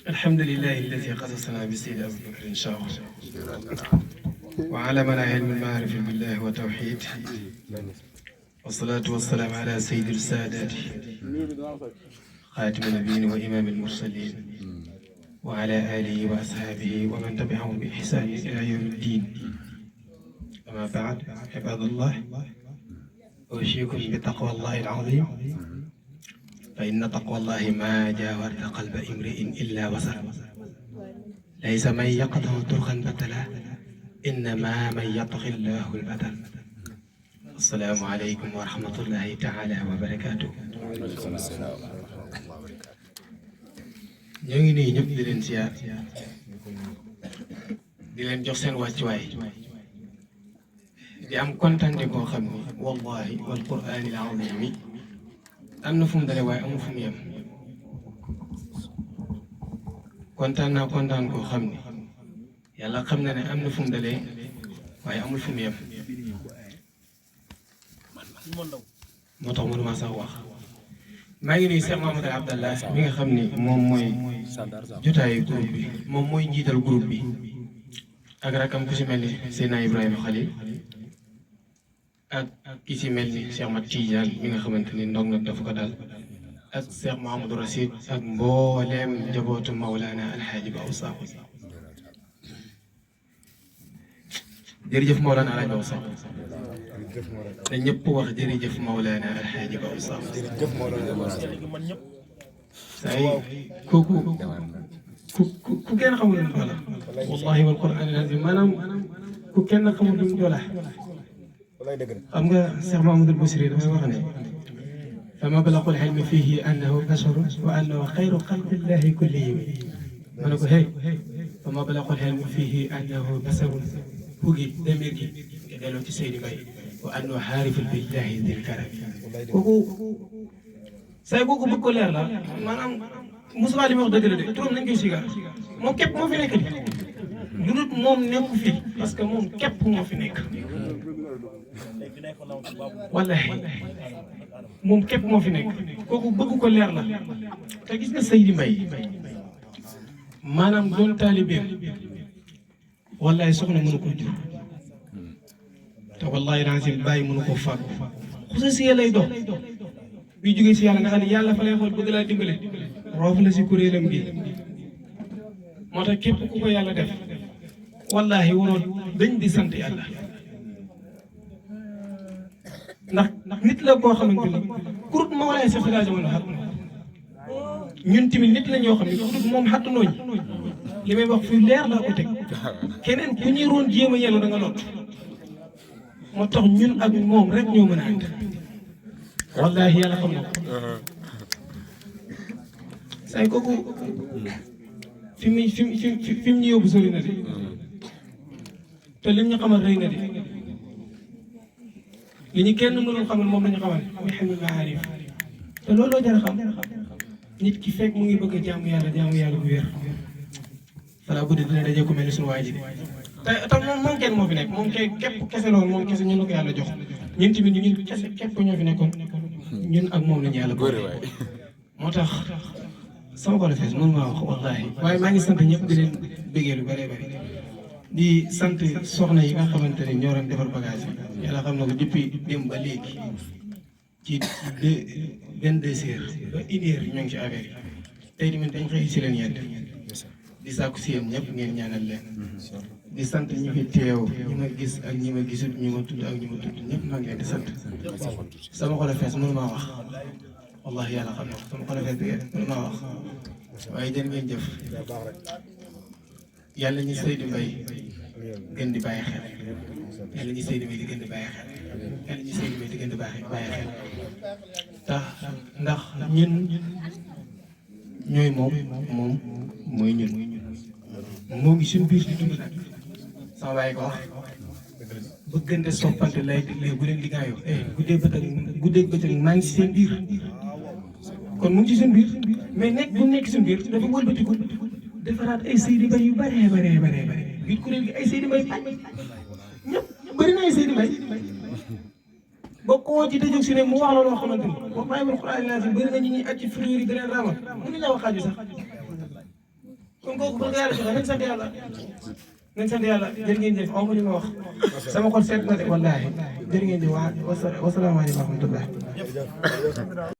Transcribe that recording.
الحمد لله الذي قصصنا بسيد أبو بكر إن شاء الله وعلمنا علم المعرفة بالله وتوحيد والصلاة والسلام على سيد السادات خاتم النبيين وإمام المرسلين وعلى آله وأصحابه ومن تبعهم بإحسان إلى يوم الدين. أما بعد عباد الله أوصيكم بتقوى الله العظيم فإن تقوى الله ما جاورت قلب امرئ إلا وصل ليس من يقطع طرقا بتلا إنما من يطغي الله البتل. السلام عليكم ورحمة الله تعالى وبركاته. ñoo ngi nuyu ñëpp di leen ziar di leen jox seen wàccuwaay di am kontante koo xam ni wallahi wal qur'aanil aziim am na fu mu dalee waaye amul fu mu yem kontaan naa kontaan koo xam ni yàlla xam na ne am na fu mu dalee waaye amul fu mu yem moo tax mënuma sax wax. maa ngi nuyu Cheikh Mamadou Abdallah mi nga xam ni moom mooy jotaayu groupe bi moom mooy njiital groupe bi ak rakam ku si mel ni Seydina Ibrahima Khalil ak ki si mel ni Cheikh Mat Tidiane mi nga xamante ni ndog na dafa ko dal ak Cheikh Mahamadou Rasid ak mbooleem njabootu Mawlana Alhaaji Ba Sakho jërëjëf Mawlana Alhaaji Ba Sakho te ñëpp wax jërëjëf Mawlana Alhaaji Ba Sakho say kooku ku kenn xamul lu mu dola wallahi wal qur'aan al-aziim maanaam ku kenn xamul lu mu dola xam nga Cheikh Mahamadou Boussiri dafay wax ne fa mablagul ilmi fiihi annahu basharun wa annahu xayru xalqillahi kullihim ma ne ko hey fa mablagul ilmi fiihi annahu basharun bugi demir gi nga delloo ci Seydi Mbaye wa annahu xaarifun billahi dil karam kooku say kooku bëgg ko leer la maanaam Moussa li ma wax dëgg la de turam nañ koy sigaar moom képp moo fi nekk di lu dul moom nekku fi parce que moom képp moo fi nekk wallahi moom képp moo fi nekk kooku bëgg ko leer la te gis nga Seydi Mbaye maanaam doon taalibeem wallahi soxna mënu ko jur te wallahi rancim bàyyi mënu ko fàggu xusa si lay dox bi jógee si yàlla nga xam ne yàlla fa lay xool bëgg laa dimbale roof la si kuréelam gi moo tax képp ku ko yàlla def wallahi waroon dañ di sant yàlla ndax nit la koo xamante ni kurut ma walaay sa xilaa jamono xat ñun tamit nit la ñoo xam ne kurut moom xattu nooñ li may wax fi leer laa ko teg keneen ku ñuy roon jéem a yellu da nga lot moo tax ñun ak moom rek ñoo mën a ànd wallahi yàlla xam na ko say kooku fi mu ñu yóbbu sori na de te lim ñu xamal rëy na de li ñu kenn mënul xamal moom la ñu xamal muy xamul maarif te looloo jar a xam nit ki fekk mu ngi bëgg a jaamu yàlla bu wér voilà guddi dina daje ko mel ni suñu waa ji te moom kenn moo fi nekk moom képp kese loolu moom kese ñun la ko yàlla jox ñun tamit ñun kese képp ñoo fi nekkoon ñun ak moom la ñu yàlla boole moo tax sama xol fees mën maa wax wallahi waaye maa ngi sant ñëpp di leen bëggee lu bëree bëri di sant soxna yi nga xamante ne ñoo doon defar bagage yi yàlla xam na ko depuis démb ba léegi ci 22 heures ba 1 heure ñoo ngi ci affaire yi tey tamit dañ xëy si leen yedd di sàkku si yéen ñëpp ngeen ñaanal leen di sant ñi fi teew ñi ma gis ak ñi ma gisul ñi ma tudd ak ñi ma tudd ñëpp maa ngi leen di sant sama xol fees mënu maa wax wallahi yàlla xam na ko sama xol fees bi mënu maa wax waaye jërë ngeen jëf yàlla ñu Seydi Mbaye gën di bàyyi xel yàlla ñu Seydi Mbaye di gën di bàyyi xel yàlla ñu Seydi Mbaye di gën di bàyyi xel tax ndax ñun ñooy moom mooy ñun moo ngi suñu biir di dund nag sama bàyyi ko wax bëggante soppante lay digle bu leen liggéeyoo guddee bëccëg maa ngi si seen biir kon mu ngi ci seen biir mais nekk bu nekk seen biir dafa wëlbatiku defaraat ay Seydi Mbaye yu bëree biir kuréel gi ay Seydi Mbaye ñëpp bëri na ay Seydi Mbaye boo ko ci tëjoo si ne mu wax la loo xamante ni boo bàyyi ba Alxuraan lazim bëri na ñi ñuy aj ci fleur yi di leen ramal mënuñu la wax xaaju sax kon kooku bëgg yàlla joxe nañ sant yàlla nañ sant yàlla jërë ngeen jëf aw ma li ma wax sama xol seet na de wallaahi jërë ngeen jëf wa wasalaamaaleykum wa rahmatullah